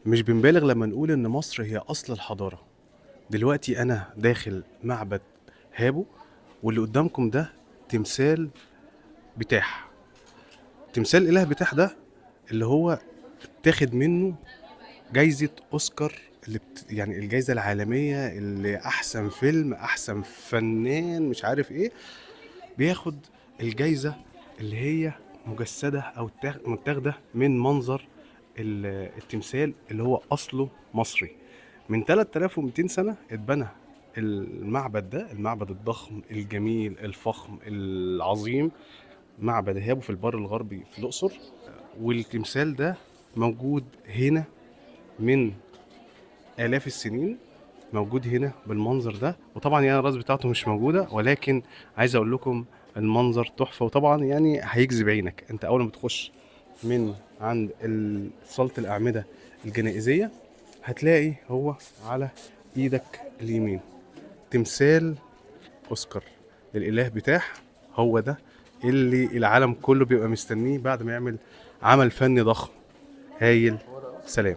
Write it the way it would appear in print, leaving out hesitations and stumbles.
مش بنبالغ لما نقول إن مصر هي أصل الحضارة. دلوقتي أنا داخل معبد هابو، واللي قدامكم ده تمثال بتاح. تمثال الإله بتاح ده اللي هو اتاخد منه جايزة أوسكار، اللي يعني الجايزة العالمية اللي أحسن فيلم، أحسن فنان، مش عارف إيه، بياخد الجايزة اللي هي مجسدة أو متاخدة من منظر التمثال اللي هو أصله مصري. من 3200 سنة اتبنى المعبد ده، المعبد الضخم الجميل الفخم العظيم، معبد هابو في البر الغربي في الأقصر. والتمثال ده موجود هنا من آلاف السنين، موجود هنا بالمنظر ده. وطبعا الراس بتاعته مش موجودة، ولكن عايز اقول لكم المنظر تحفة، وطبعا هيجذب عينك. انت اول ما تخش من عند صالة الأعمدة الجنائزية هتلاقي هو على ايدك اليمين تمثال اوسكار للإله بتاح. هو ده اللي العالم كله بيبقى مستنيه بعد ما يعمل عمل فني ضخم هايل. سلام.